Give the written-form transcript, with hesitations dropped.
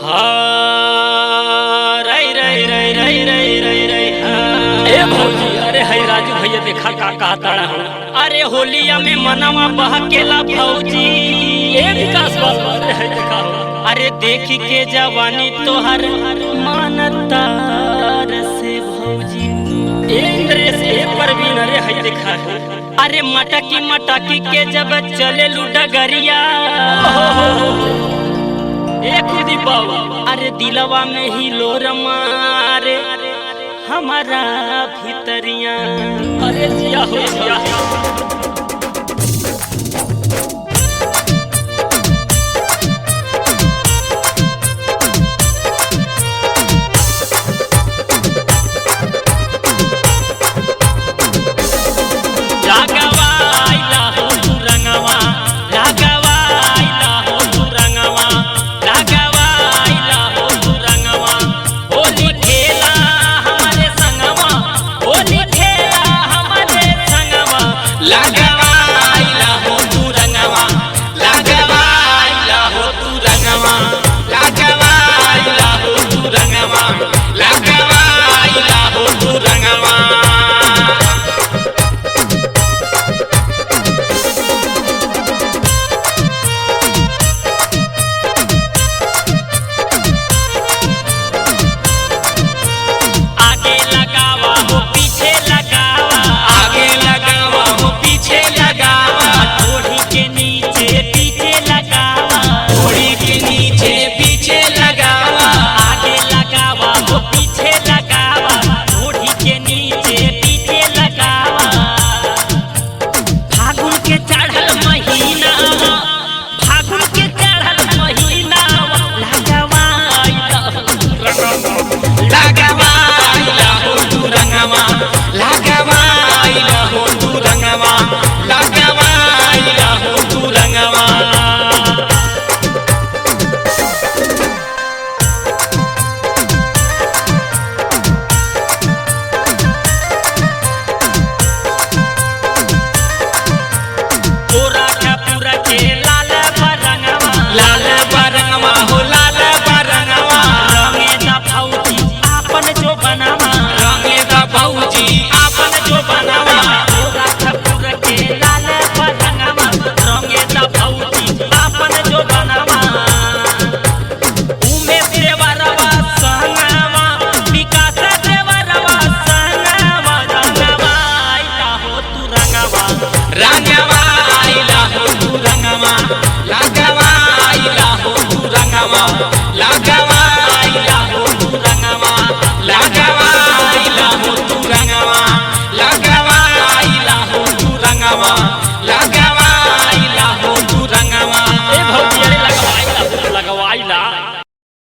हाँ, रई रई रई रई रई रई रई हाँ। ए भौजी, अरे हई राजू भैया देखा का कहता हूँ। अरे होलिया में मनवा बहकेला भौजी। ए विकास बाबा, अरे हई देखा हो। अरे देखी के जवानी तोहर मानतार से भौजी। ए इंद्रेश, ए परवीन, अरे हई देखा है। अरे मटकी मटकी के जब चले डगरिया। ए खुदी बाबा, अरे दिलवा में ही लोर मारे हमारा भीतरिया। अरे जिया हो जिया।